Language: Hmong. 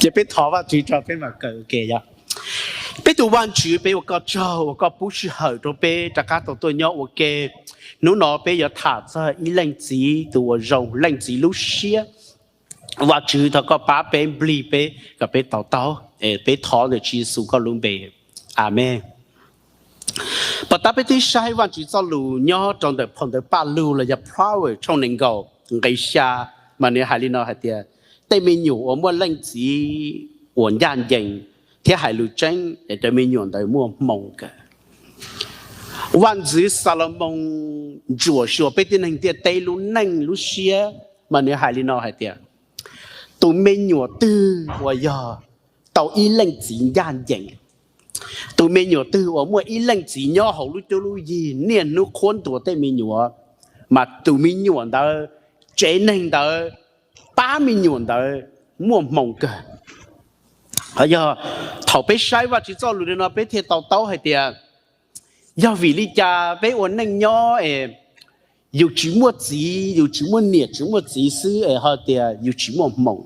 Ces peb thov Vajtswv tso peb mam kawm ua ke os. Peb tus Vajtswv, peb ua koj tsaug uas koj pub sij hawm rau peb rov qab tau tuaj nyob ua ke. Hnub no peb yuav tham txog ib leej txiv tus uas zoo, leej txiv lub siab. Vajtswv, thov koj pab peb, nplig peb kom peb to taub. Peb thov ntawm Tswv Yexus koj lub npe, amees. Pom tab peb twb saib Vajtswv txoj lus nyob rau ntawm phau ntawv Paj Lug los yog Proverbs tshooj nees nkaum nqe xya, mas nws hais li no hais tias, tej me nyuam uas muaj leej txiv uas ncaj ncees thiab hais lus tseeb, cov me nyuam ntawd muaj hmoo kawg. Vaj ntxwv Xalumoos ntsuam xyuas peb tib neeg ntiaj teb lub neej lub siab, mas nws hais li no hais tias, tus me nyuam twg uas yog tau ib leej txiv ncaj ncees, tus me nyuam twg uas muaj ib leej txiv nyob hauv lub cuab lub yig niaj hnub qhuab ntuas tej me nyuam, mas tus me nyuam ntawd, tsev neeg ntawd, pab me nyuam ntawd muaj hmoo kawg. Yog thaum peb saib Vajtswv txoj lus li no peb thiaj to taub hais tias, yog vim li cas peb ua neej nyob es yus tsis muaj txiv, yus tsis muaj niam tsis muaj txiv xwb es ho tias yus tsis muaj hmoo?